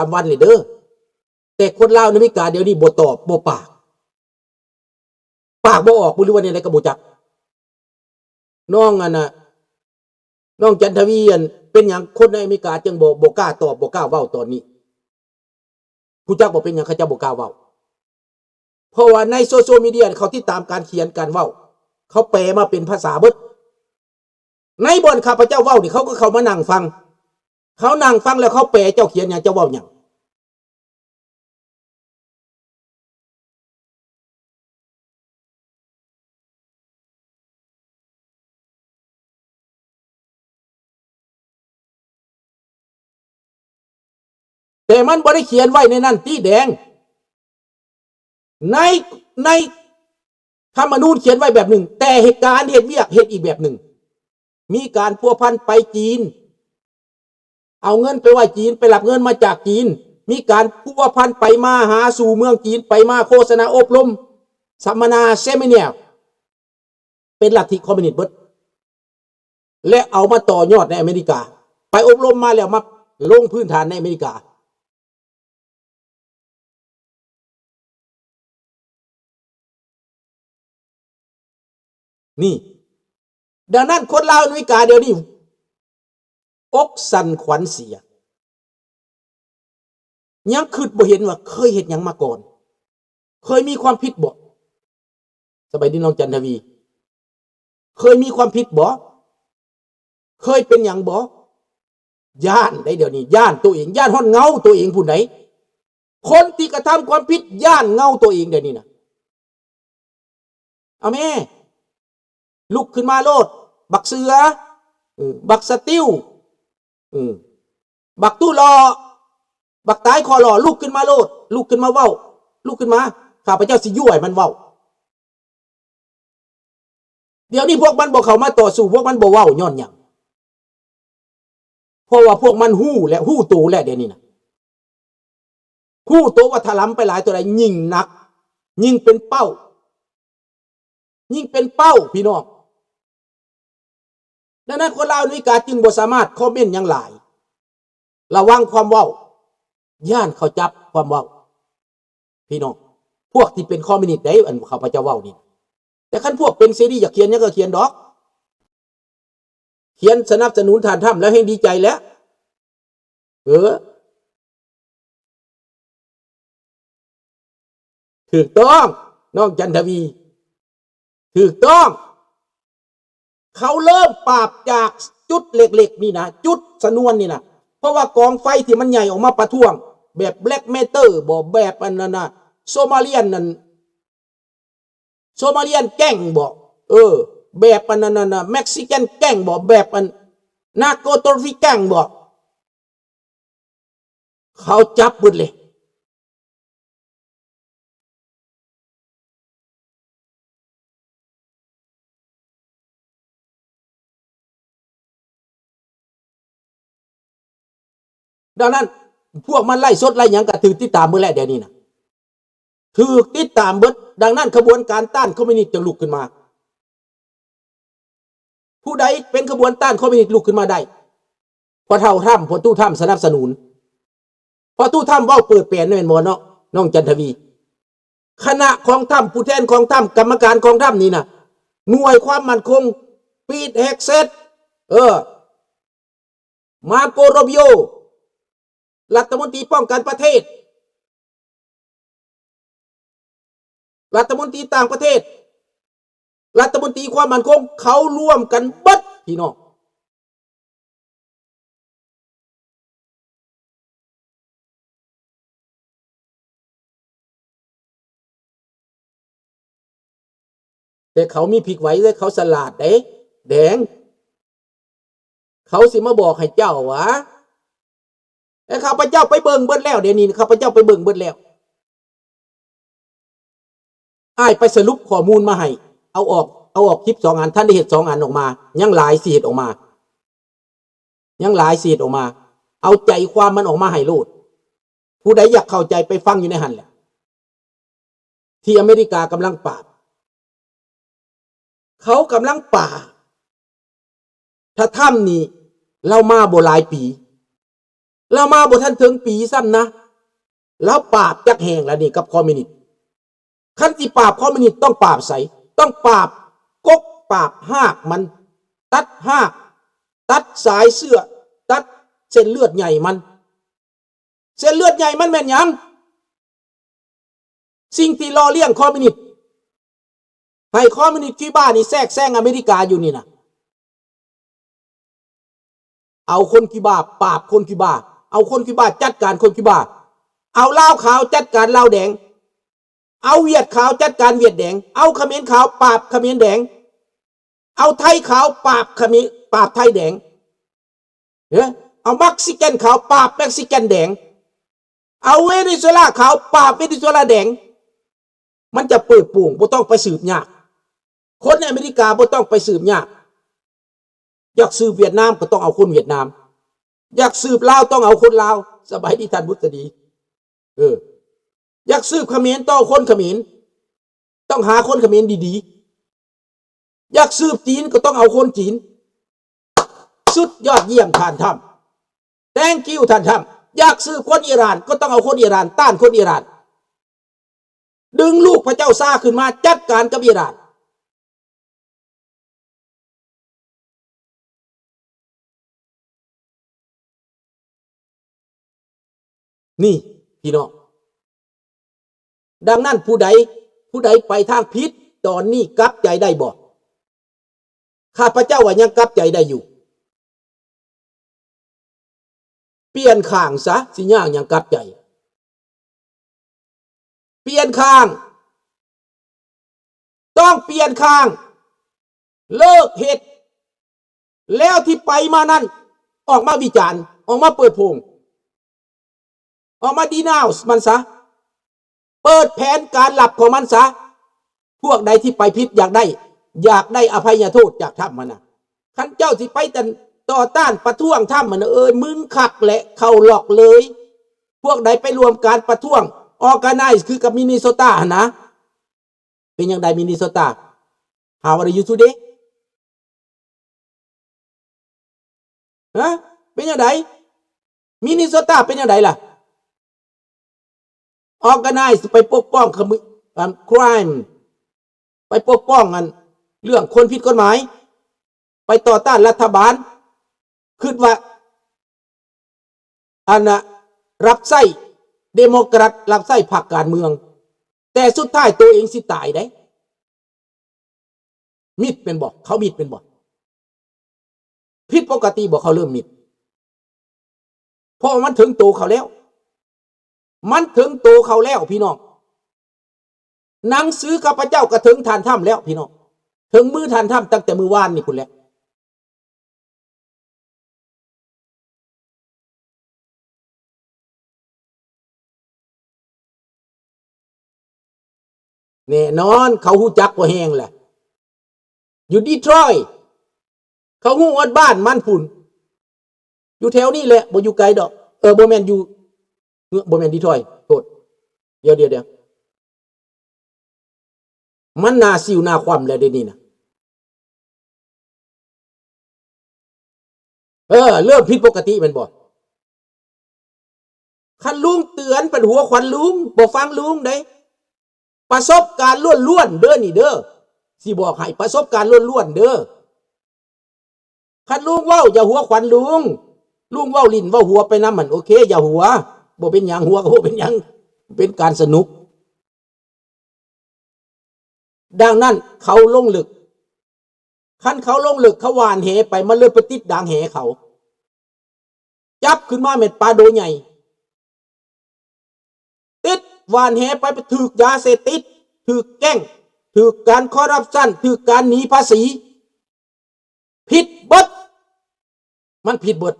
າມວັນເລີຍເດີ. ແຕ່ຄົນລາວໃນອາເມລິກາດຽວນີ້ບໍ່ຕອບ ບໍ່ປາກ ປາກບໍ່ອອກ ບໍ່ຮູ້ວ່າແນວໃດກໍບໍ່ຈັກ. ນ້ອງອັນນ່ະ ນ້ອງຈັນທະວີ ອັນ ເປັນຫຍັງຄົນໃນອາເມລິກາຈຶ່ງບໍ່ ບໍ່ກ້າຕອບ ບໍ່ກ້າເວົ້າຕອນນີ້? ຮູ້ຈັກບໍ່ເປັນຫຍັງເຂົາເຈົ້າບໍ່ກ້າເວົ້າ? ເພາະວ່າໃນໂຊຊຽວມີເດຍເຂົາຕິດຕາມການຂຽນການເວົ້າ ເຂົາແປມາເປັນພາສາເບິດ. ໃນບ່ອນຂ້າພະເຈົ້າເວົ້ານີ້ ເຂົາກໍເຂົ້າມານັ່ງຟັງ. ເຂົານັ່ງຟັງແລ້ວເຂົາແປ ເຈົ້າຂຽນຫຍັງ ເຈົ້າເວົ້າຫຍັງ? ແຕ່ມັນບໍ່ໄດ້ຂຽນໄວ້ໃນນັ້ນຕິແດງ. ໃນ ໃນທຳມະນູນຂຽນໄວ້ແບບໜຶ່ງ ແຕ່ເຫດການເຮັດວຽກເຮັດອີກແບບໜຶ່ງ. ມີການພົວພັນໄປຈີນ ເອົາເງິນໄປໄວ້ຈີນ ໄປຮັບເງິນມາຈາກຈີນ ມີການພົວພັນໄປມາຫາສູ່ເມືອງຈີນ ໄປມາໂຄສະນາອົບຮົມ ສຳມະນາ ເຊມິນາ ເປັນລັດທິຄອມມິວນິດເບິດ ແລະ ເອົາມາຕໍ່ຍອດໃນອາເມລິກາ ໄປອົບຮົມມາແລ້ວມາລົງພື້ນຖານໃນອາເມລິກາ. ນີ້ ດັ່ງນັ້ນຄົນລາວອາເມລິກາດຽວນີ້ ອົກສັ່ນຂວັນເສຍ ຍັງຄິດບໍ່ເຫັນວ່າເຄີຍເຮັດຫຍັງມາກ່ອນ ເຄີຍມີຄວາມຜິດບໍ່? ສະບາຍດີນ້ອງຈັນທະວີ ເຄີຍມີຄວາມຜິດບໍ່? ເຄີຍເປັນຫຍັງບໍ່? ຢ້ານໄດ໋ ດຽວນີ້ຢ້ານໂຕເອງ ຢ້ານຮອດເງົາໂຕເອງພຸ້ນໄດ໋. ຄົນທີ່ກະທຳຄວາມຜິດຢ້ານເງົາໂຕເອງດຽວນີ້ນະ. ເອົາແມ້ ລຸກຂຶ້ນມາໂລດ ບັກເສືອ ເອີ ບັກສະຕິວ ເອີ ບັກຕູ້ຫຼໍ່ ບັກຕາຍຄໍຫຼໍ່ ລຸກຂຶ້ນມາໂລດ ລຸກຂຶ້ນມາເວົ້າ ລຸກຂຶ້ນມາ ຂ້າພະເຈົ້າຊິຍົວໃຫ້ມັນເວົ້າ. ດຽວນີ້ພວກມັນບໍ່ເຂົ້າມາຕໍ່ສູ້ ພວກມັນບໍ່ເວົ້າຍ້ອນຫຍັງ? ເພາະວ່າພວກມັນຮູ້ແລ້ວ ຮູ້ໂຕແລ້ວ ດຽວນີ້ນະ ຮູ້ໂຕວ່າຖ້າລຳໄປຫຼາຍເທົ່າໃດ ຍິ່ງໜັກ ຍິ່ງເປັນເປົ້າ ຍິ່ງເປັນເປົ້າ ພີ່ນ້ອງ. ດັ່ງນັ້ນຄົນລາວອາເມລິກາຈຶ່ງບໍ່ສາມາດຄອມເມັນຫຍັງຫຼາຍ ລະວັງຄວາມເວົ້າ ຢ້ານເຂົາຈັບຄວາມເວົ້າ ພີ່ນ້ອງ. ພວກທີ່ເປັນຄອມມິວນິດໃດ໋ ອັນຂ້າພະເຈົ້າເວົ້ານີ້ ແຕ່ຄັນພວກເປັນເສລີ ຢາກຂຽນຫຍັງກໍຂຽນດອກ ຂຽນສະໜັບສະໜູນທ່ານທຳແລ້ວແຮ່ງດີໃຈແລ້ວ. ເອີ ຖືກຕ້ອງ ນ້ອງຈັນທະວີ ຖືກຕ້ອງ. ເຂົາເລີ່ມປາບຈາກຈຸດເລັກໆນີ້ນະ ຈຸດຊະນວນນີ້ນະ ເພາະວ່າກອງໄຟທີ່ມັນໃຫຍ່ອອກມາປະທ້ວງ ແບບ Black Matter ບໍ ແບບອັນນັ້ນນະ Somalian ນັ້ນ Somalian Gang ບໍ ເອີ ແບບອັນນັ້ນນະ Mexican Gang ບໍ ແບບອັນ Narco Trafficking Gang ບໍ ເຂົາຈັບເບິດເລີຍ. ດັ່ງນັ້ນ ພວກມັນໄລຟ໌ສົດໄລຫຍັງກໍຖືກຕິດຕາມເບິດແລ້ວ ດຽວນີ້ນະ ຖືກຕິດຕາມເບິດ. ດັ່ງນັ້ນຂະບວນການຕ້ານຄອມມິວນິດຈຶ່ງລຸກຂຶ້ນມາ. ຜູ້ໃດເປັນຂະບວນຕ້ານຄອມມິວນິດລຸກຂຶ້ນມາໄດ້? ພໍ່ເຖົ້າທຳ ພໍ່ຕູ້ທຳສະໜັບສະໜູນ. ພໍ່ຕູ້ທຳເວົ້າເປີດແປນແມ່ນບໍ່ເນາະ ນ້ອງຈັນທະວີ? ຄະນະຂອງທຳ ຜູ້ແທນຂອງທຳ ກຳມະການຂອງທຳນີ້ນະ ໜ່ວຍຄວາມໝັ້ນຄົງ ປີດແຮັກເຊັດ ເອີ ມາໂກ ໂຣບີໂອ ລັດຖະມົນຕີປ້ອງກັນປະເທດ ລັດຖະມົນຕີຕ່າງປະເທດ ລັດຖະມົນຕີຄວາມໝັ້ນຄົງ ເຂົາລວມກັນເບິດ ພີ່ນ້ອງ. ແຕ່ເຂົາມີພິກໄວເດ້ ເຂົາສະຫຼາດເດ້ ແດງ. ເຂົາຊິມາບອກໃຫ້ເຈົ້າຫວາ? ແຕ່ຂ້າພະເຈົ້າໄປເບິ່ງເບິດແລ້ວ ດຽວນີ້ຂ້າພະເຈົ້າໄປເບິ່ງເບິດແລ້ວ. ອ້າຍໄປສະຫຼຸບຂໍ້ມູນມາໃຫ້ ເອົາອອກ ເອົາອອກຄລິບສອງອັນ ທ່ານໄດ້ເຮັດສອງອັນອອກມາ ຍັງຫຼາຍຊິເຮັດອອກມາ ຍັງຫຼາຍຊິເຮັດອອກມາ ເອົາໃຈຄວາມມັນອອກມາໃຫ້ໂລດ. ຜູ້ໃດຢາກເຂົ້າໃຈໄປຟັງຢູ່ໃນຫັ້ນແຫຼະ ທີ່ອາເມລິກາກຳລັງປາບ ເຂົາກຳລັງປາບ. ຖ້າທຳນີ້ລາວມາບໍ່ຫຼາຍປີ ລາວມາບໍ່ທັນເຖິງປີຊ້ຳນະ ລາວປາບຈັກແຫ່ງລະນີ້ກັບຄອມມິວນິດ. ຄັນຊິປາບຄອມມິວນິດຕ້ອງປາບໃສ? ຕ້ອງປາບກົກປາບຮາກມັນ, ຕັດຮາກ, ຕັດສາຍເຊື້ອ, ຕັດເສັ້ນເລືອດໃຫຍ່ມັນ. ເສັ້ນເລືອດໃຫຍ່ມັນແມ່ນຫຍັງ? ສິ່ງທີ່ຫຼໍ່ລ້ຽງຄອມມິວນິດ ໃຫ້ຄອມມິວນິດຄິວບານີ້ແຊກແຊງອາເມລິກາຢູ່ນີ້ນະ. ເອົາຄົນຄິວບາ ປາບຄົນຄິວບາ, ເອົາຄົນຄິວບາຈັດການຄົນຄິວບາ, ເອົາລາວຂາວຈັດການລາວແດງ, ເອົາຫວຽດຂາວຈັດການຫວຽດແດງ, ເອົາຂະເໝນຂາວປາບຂະເໝນແດງ, ເອົາໄທຂາວປາບຂະເໝນ ປາບໄທແດງ. ເອີ ເອົາມັກຊິກັນຂາວປາບມັກຊິກັນແດງ, ເອົາເວເນຊູເອລາຂາວປາບເວເນຊູເອລາແດງ. ມັນຈະເປີດໂປງ ບໍ່ຕ້ອງໄປສືບຍາກ. ຄົນໃນອາເມລິກາບໍ່ຕ້ອງໄປສືບຍາກ. ຢາກສືບຫວຽດນາມກໍຕ້ອງເອົາຄົນຫວຽດນາມ, ຢາກສືບລາວຕ້ອງເອົາຄົນລາວ. ສະບາຍດີທ່ານບຸດສະດີ. ເອີ ຢາກສືບຂະເໝນຕ້ອງເອົາຄົນຂະເໝນ, ຕ້ອງຫາຄົນຂະເໝນດີໆ. ຢາກສືບຈີນກໍຕ້ອງເອົາຄົນຈີນ. ສຸດຍອດຢ້ຽມທ່ານທຳ. Thank you ທ່ານທຳ. ຢາກສືບຄົນອີຣານກໍຕ້ອງເອົາຄົນອີຣານ, ຕ້ານຄົນອີຣານ. ດຶງລູກພະເຈົ້າຊາຂຶ້ນມາຈັດການກັບອີຣານ. ນີ້ພີ່ນ້ອງ, ດັ່ງນັ້ນຜູ້ໃດ ຜູ້ໃດໄປທາງຜິດຕອນນີ້ກັບໃຈໄດ້ບໍ່? ຂ້າພະເຈົ້າວ່າຍັງກັບໃຈໄດ້ຢູ່. ປ່ຽນຂ້າງຊະ, ຊິຍາກຫຍັງກັບໃຈ? ປ່ຽນຂ້າງ, ຕ້ອງປ່ຽນຂ້າງ, ເລີກເຮັດ. ແລ້ວທີ່ໄປມານັ້ນ ອອກມາວິຈານ, ອອກມາເປີດໂປງ, ອອກມາ denounce ມັນຊະ, ເປີດແຜນການລັບຂອງມັນຊະ. ພວກໃດທີ່ໄປຜິດ ຢາກໄດ້ ຢາກໄດ້ອະໄພຍະໂທດຈາກທຳຫັ້ນນະ. ຄັນເຈົ້າຊິໄປແຕ່ຕໍ່ຕ້ານປະທ້ວງທຳຫັ້ນນະ, ເອີຍ ມຶງຄັກແຫຼະ ເຂົ້າລັອກເລີຍ. ພວກໃດໄປຮ່ວມການປະທ້ວງ organize ຄືກັບມິນນິໂຊຕາຫັ້ນນະ, ເປັນຈັ່ງໃດມິນນິໂຊຕາ? How are you today? ຮະ? ເປັນຈັ່ງໃດ? ມິນນິໂຊຕາເປັນຈັ່ງໃດລະ? Organize ໄປປົກປ້ອງຂະມື ອັນ crime ໄປປົກປ້ອງອັນເລື່ອງຄົນຜິດກົດໝາຍ, ໄປຕໍ່ຕ້ານລັດຖະບານ, ຄິດວ່າ ອັນນະ ຮັບໃຊ້ເດໂມແຄຣັດ ຮັບໃຊ້ພັກການເມືອງ, ແຕ່ສຸດທ້າຍໂຕເອງຊິຕາຍເດ້. ມິດແມ່ນບໍ່? ເຂົາມິດແມ່ນບໍ່? ຜິດປົກກະຕິບໍ່? ເຂົາເລີ່ມມິດ ເພາະວ່າມັນເຖິງໂຕເຂົາແລ້ວ, ມັນເຖິງໂຕເຂົາແລ້ວພີ່ນ້ອງ. ໜັງສືຂ້າພະເຈົ້າກໍເຖິງທ່ານທຳແລ້ວພີ່ນ້ອງ, ເຖິງມືທ່ານທຳຕັ້ງແຕ່ມື້ວານນີ້ພຸ້ນແຫຼະ. ແນ່ນອນ ເຂົາຮູ້ຈັກພໍແຮງແຫຼະ. ຢູ່ດີທຣອຍ ເຂົາຮູ້ຮອດບ້ານມັນພຸ້ນ, ຢູ່ແຖວນີ້ແຫຼະ ບໍ່ຢູ່ໄກດອກ. ເອີ ບໍ່ແມ່ນຢູ່ ບໍ່ແມ່ນດີທຣອຍ ໂທດ. ດຽວ ດຽວ ດຽວ ມັນໜ້າຊິວໜ້າຄວ່ຳແລ້ວດຽວນີ້ນະ. ເອີ ເລີ່ມຜິດປົກກະຕິແມ່ນບໍ່? ຄັນລຸງເຕືອນເປັນຫົວຂວັນລຸງ ບໍ່ຟັງລຸງເດ້. ປະສົບການລ້ວນໆເດີນີ້ເດີ, ຊິບອກໃຫ້ ປະສົບການລ້ວນໆເດີ. ຄັນລຸງເວົ້າຢ່າຫົວຂວັນລຸງ, ລຸງເວົ້າຫຼິ້ນເວົ້າຫົວໄປນຳຫັ້ນ ໂອເຄ ຢ່າຫົວ, ບໍ່ເປັນຫຍັງ, ຫົວກໍບໍ່ເປັນຫຍັງ, ເປັນການສະໜຸກ. ດັ່ງນັ້ນເຂົາລົງເລິກ, ຄັນເຂົາລົງເລິກ ເຂົາຫວ່ານແຫໄປ ມັນເລີຍໄປຕິດດາງແຫເຂົາ, ຈັບຂຶ້ນມາແມ່ນປາໂດໃຫຍ່. ຕິດ ຫວ່ານແຫໄປ ໄປຖືກຢາເສບຕິດ, ຖືກແກ້ງ, ຖືກການຄໍຣັບຊັນ, ຖືກການໜີພາສີ, ຜິດເບິດ, ມັນຜິດເບິດ.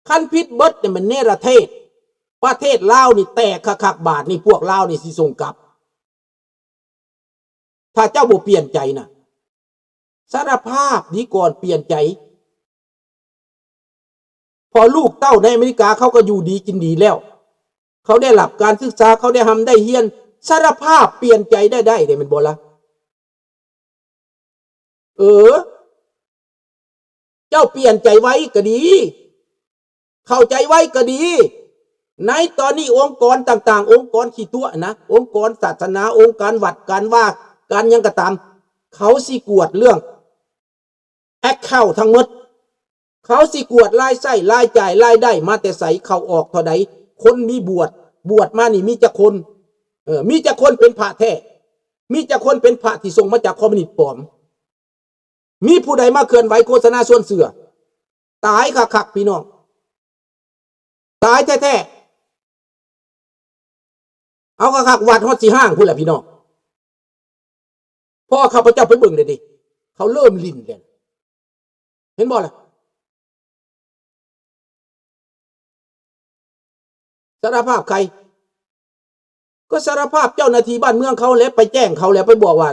ຄັນຜິດເບິດນີ້ ມັນເນລະເທດ, ປະເທດລາວນີ້ແຕກຄັກໆ, ບາດນີ້ພວກລາວນີ້ຊິສົ່ງກັບ. ຖ້າເຈົ້າບໍ່ປ່ຽນໃຈນະ, ສາລະພາບດີກ່ອນປ່ຽນໃຈ. ເພາະລູກເຕົ້າໃນອາເມລິກາເຂົາກໍຢູ່ດີກິນດີແລ້ວ, ເຂົາໄດ້ຮັບການສຶກສາ, ເຂົາໄດ້ຮ່ຳໄດ້ຮຽນ, ສາລະພາບປ່ຽນໃຈໄດ້ໄດ້ເດ້ ແມ່ນບໍ່ລະ? ເອີ ເຈົ້າປ່ຽນໃຈໄວກໍດີ. ເຂົ້າໃຈໄວ້ກໍດີ. ໃນຕອນນີ້ອົງກອນຕ່າງໆ ອົງກອນຂີ້ຕົວະນະ, ອົງກອນສາສະໜາ, ອົງການວັດການວາ, ການຫຍັງກໍຕາມ, ເຂົາຊິກວດເລື່ອງ account ທັງໝົດ. ເຂົາຊິກວດລາຍໃຊ້ລາຍຈ່າຍ, ລາຍໄດ້ມາແຕ່ໃສ, ເຂົ້າອອກເທົ່າໃດ, ຄົນມີບວດ, ບວດມານີ້ມີຈັກຄົນ, ເອີ ມີຈັກຄົນເປັນພະແທ້, ມີຈັກຄົນເປັນພະທີ່ສົ່ງມາຈາກຄອມມິວນິດປອມ, ມີຜູ້ໃດມາເຄື່ອນໄຫວໂຄສະນາຊວນເຊື່ອ? ຕາຍຄັກໆ ພີ່ນ້ອງ, ຕາຍແທ້ໆ. ເອົາຄັກໆ ວັດຮອດຊິຮ້າງພຸ້ນແຫຼະພີ່ນ້ອງ. ເພາະວ່າຂ້າພະເຈົ້າໄປເບິ່ງແລ້ວເດ້, ເຂົາເລີ່ມຫຼິ້ນແລ້ວ, ເຫັນບໍ່ລະ? ສາລະພາບໃຜ? ກໍສາລະພາບເຈົ້າໜ້າທີ່ບ້ານເມືອງເຂົາແຫຼະ, ໄປແຈ້ງເຂົາແຫຼະ, ໄປບອກວ່າ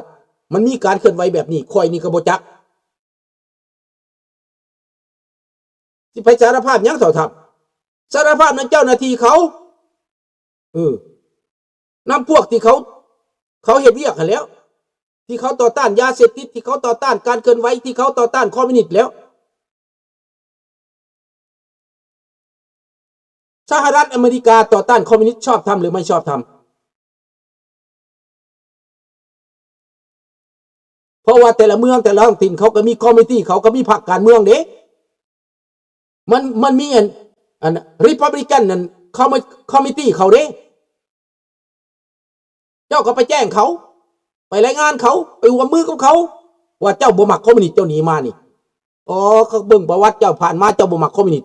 ມັນມີການເຄື່ອນໄຫວແບບນີ້, ຂ້ອຍນີ້ກໍບໍ່ຈັກ. ຊິໄປສາລະພາບຫຍັງເຖົ້າທຳ? ສາລະພາບນຳເຈົ້າໜ້າທີ່ເຂົາ, ເອີ ນຳພວກທີ່ເຂົາ, ເຂົາເຮັດວຽກຫັ້ນແຫຼ້ວ, ທີ່ເຂົາຕໍ່ຕ້ານຢາເສບຕິດ, ທີ່ເຂົາຕໍ່ຕ້ານການເຄື່ອນໄຫວ, ທີ່ເຂົາຕໍ່ຕ້ານຄອມມິວນິດແຫຼ້ວ. ສະຫະລັດອາເມລິກາຕໍ່ຕ້ານຄອມມິວນິດຊອບທຳ ຫຼື ບໍ່ຊອບທຳ? ເພາະວ່າແຕ່ລະເມືອງ ແຕ່ລະທ້ອງຖິ່ນ ເຂົາກໍມີຄອມມິວນິດ ເຂົາກໍມີພັກການເມືອງເດ້. ມັນ, ມັນມີອັນ, ອັນ Republican ນັ້ນ ຄອມ, ຄອມມິວນິດເຂົາເດ້. ເຈົ້າກໍໄປແຈ້ງເຂົາ, ໄປລາຍງານເຂົາ, ໄປຮ່ວມມືກັບເຂົາ ວ່າເຈົ້າບໍ່ມັກຄອມມິວນິດ ເຈົ້າໜີມານີ້. ອໍ ເຂົາເບິ່ງປະຫວັດເຈົ້າ ຜ່ານມາເຈົ້າບໍ່ມັກຄອມມິວນິດ.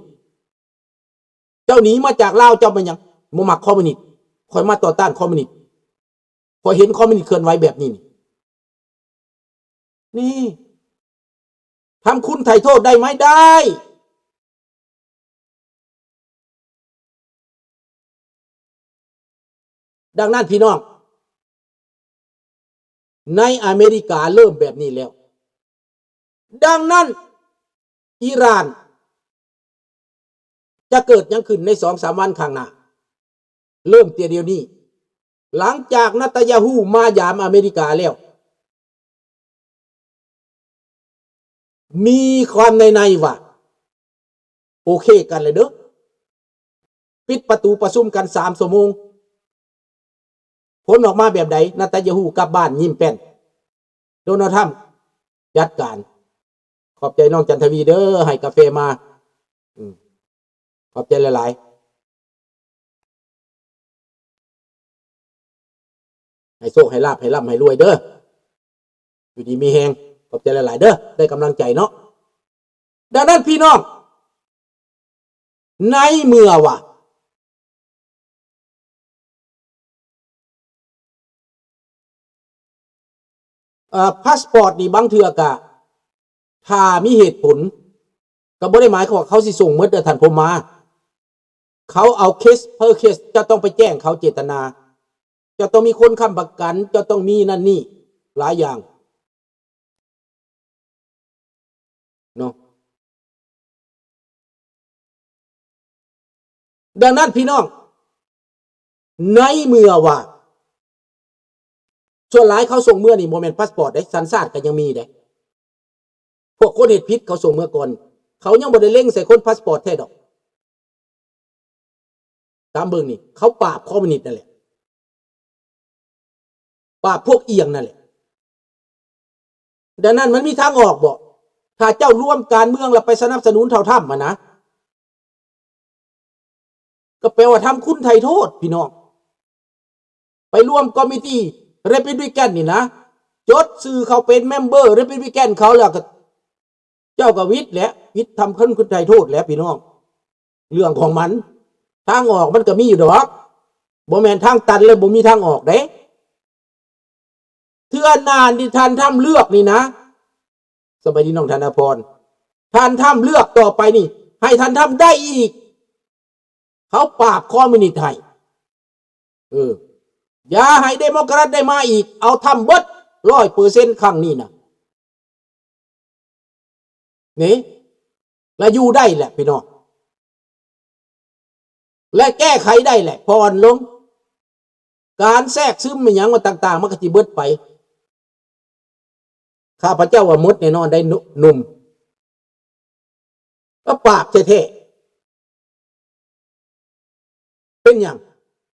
ເຈົ້າໜີມາຈາກລາວ ເຈົ້າເປັນຫຍັງບໍ່ມັກຄອມມິວນິດ? ຂ້ອຍມາຕໍ່ຕ້ານຄອມມິວນິດ. ຂ້ອຍເຫັນຄອມມິວນິດເຄື່ອນໄຫວແບບນີ້ນີ້. ນີ້ ທຳຄຸນໄຖ່ໂທດໄດ້ໄໝ? ໄດ້. ດັ່ງນັ້ນພີ່ນ້ອງ, ໃນອາເມລິກາເລີ່ມແບບນີ້ແລ້ວ. ດັ່ງນັ້ນ ອີຣານ ຈະເກີດຫຍັງຂຶ້ນໃນສອງສາມວັນຂ້າງໜ້າ? ເລີ່ມແຕ່ດຽວນີ້. ຫຼັງຈາກນະຕານຍາຮູ້ມາຢາມອາເມລິກາແລ້ວ ມີຄວາມໃນໆວ່າ ໂອເຄກັນແລ້ວເດີ້. ປິດປະຕູປະຊຸມກັນສາມຊົ່ວໂມງ. ຜົນອອກມາແບບໃດ? ນະຕານຍາຮູ້ກັບບ້ານຍິ້ມແປ້ນ. ໂດນັລ ທຣຳຈັດການ. ຂອບໃຈນ້ອງຈັນທະວີເດີ້ ໃຫ້ກາແຟມາ. ອືມ ຂອບໃຈຫຼາຍໆ. ໃຫ້ໂຊກໃຫ້ລາບ ໃຫ້ລ່ຳໃຫ້ລວຍເດີ້. ຢູ່ດີມີແຮງ. ຂອບໃຈຫຼາຍໆເດີ້. ໄດ້ກຳລັງໃຈເນາະ. ດັ່ງນັ້ນພີ່ນ້ອງ, ໃນເມື່ອວ່າ ເອີ ພາສປອດນີ້ບາງເທື່ອກະ ຖ້າມີເຫດຜົນ ກໍບໍ່ໄດ້ໝາຍຄວາມວ່າເຂົາຊິສົ່ງໝົດເດີທ່ານພົມມາ. ເຂົາເອົາເຄສເພີເຄສ ເຈົ້າຕ້ອງໄປແຈ້ງເຂົາເຈດຕະນາ, ເຈົ້າຕ້ອງມີຄົນຄ້ຳປະກັນ, ເຈົ້າຕ້ອງມີນັ້ນນີ້ຫຼາຍຢ່າງ. ເນາະ. ດັ່ງນັ້ນພີ່ນ້ອງ, ໃນເມື່ອວ່າ ສ່ວນຫຼາຍເຂົາສົ່ງເມືອນີ້ບໍ່ແມ່ນພາສປອດເດ້, ສັນຊາດກໍຍັງມີເດ້. ພວກຄົນເຮັດຜິດເຂົາສົ່ງເມືອກ່ອນ, ເຂົາຍັງບໍ່ໄດ້ເລັງໃສ່ຄົນພາສປອດແທ້ດອກ. ຕາມເບິ່ງນີ້ ເຂົາປາບຄອມມິວນິດນັ້ນແຫຼະ, ປາບພວກອີ່ຫຍັງນັ້ນແຫຼະ. ດັ່ງນັ້ນມັນມີທາງອອກບໍ່? ຖ້າເຈົ້າລວມການເມືອງແລ້ວໄປສະໜັບສະໜູນເຖົ້າທຳຫັ້ນນະ, ກໍແປວ່າທຳຄຸນໄຖ່ໂທດພີ່ນ້ອງ. ໄປລວມຄອມມິດຕີ້ Republican ນີ້ນະ, ຈົດຊື່ເຂົ້າເປັນເມັມເບີ Republican ເຂົາແລ້ວກໍ ເຈົ້າກໍຫວິດແຫຼະ, ຫວິດທຳຄຸນໄຖ່ໂທດແຫຼະພີ່ນ້ອງ. ເລື່ອງຂອງມັນ, ທາງອອກມັນກໍມີຢູ່ດອກ, ບໍ່ແມ່ນທາງຕັນແລ້ວບໍ່ມີທາງອອກເດ້. ເທື່ອໜ້າທີ່ທ່ານທຳເລືອກນີ້ນະ, ສະບາຍດີນ້ອງທະນາພອນ, ທ່ານທຳເລືອກຕໍ່ໄປນີ້ ໃຫ້ທ່ານທຳໄດ້ອີກ, ເຂົາປາບຄອມມິວນິດໃຫ້. ເອີ ຢ່າໃຫ້ເດໂມແຄຣັດໄດ້ມາອີກ, ເອົາທຳເບິດຮ້ອຍເປີເຊັນຄັ້ງນີ້ນະ. ນີ້ ລະຢູ່ໄດ້ແຫຼະພີ່ນ້ອງ, ແລະແກ້ໄຂໄດ້ແຫຼະ, ຜ່ອນລົງ. ການແຊກຊຶມອີ່ຫຍັງຕ່າງໆ ມັນກໍຊິເບິດໄປ. ຂ້າພະເຈົ້າວ່າໝົດແນ່ນອນໄດ້ ໜຸ່ມ, ກໍປາບແທ້ໆ. ເປັນຫຍັງ?